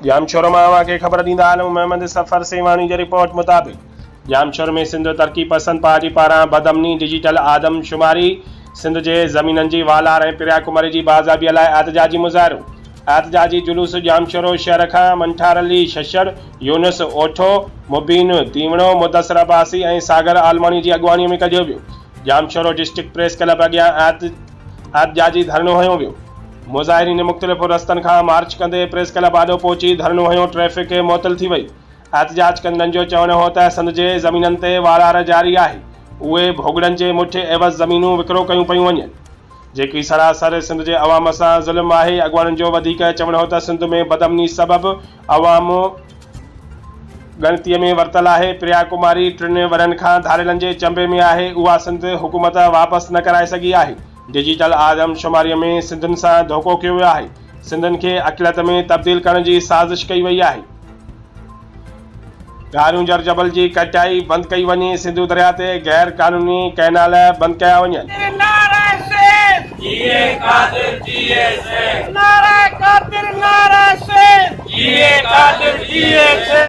ڄامشورو مان اوهان کي خبر ڏيندا هلون محمد سفر سيوهاڻي جي رپورٽ مطابق ڄامشورو ۾ سنڌ ترقي پسند پارٽي پاران بدامني ڊجيٽل آدم شماري سنڌ جي زمينن جي والار ۽ پريا ڪماري جي بازيابي لاء احتجاجي مظاهرو احتجاجي جلوس ڄامشورو شهر کان منٺار علي ششڙ، يونس اوٺو، مبين تيوڻو، مدثر عباسي ۽ ساگر عالماڻي جي اڳواڻي ۾ ڪڍيو ويو. ڄامشورو ڊسٽرڪٽ پريس ڪلب اڳيان احتجاجي ڌرڻو هنيو ويو. مظاهرين مختلف رستن کان مارچ ڪندي پريس ڪلب آڏو پهچي ڌرڻو هنيو، ٽريفڪ معطل ٿي وئي. احتجاج ڪندڙن جو چوڻ هو ته سنڌ جي زمينن تي والار جاري آهي، اهي ڀوڳڙن جي مٺ عيوض زمينون وڪرو ڪيون پيون وڃن، جيڪي سراسر سنڌ جي عوام سان ظلم آهي. اڳواڻن جو وڌيڪ چوڻ هو ته سنڌ ۾ بدامني سبب عوام ڳڻتي ۾ ورتل آهي، پريا ڪماري ٽن ورهين کان ڌاڙيلن جي چنبي ۾ آهي، اها سنڌ حڪومت واپس نه ڪرائي سگهي آهي. ڊجيٽل آدمشماريء ۾ سنڌين سان ڌوڪو ڪيو ويو آهي، سنڌين کي اقليت ۾ تبديل ڪرڻ جي سازش ڪئي وئي آهي. ڪارونجهر جبل جي ڪٽائي بند ڪئي وڃي، سنڌو درياء تي غير قانوني ڪئنال بند ڪيا وڃن. نعره سيد جيئي قادر جيئي سيد نعره قادر نعره سيد جيئي قادر جيئي سيد.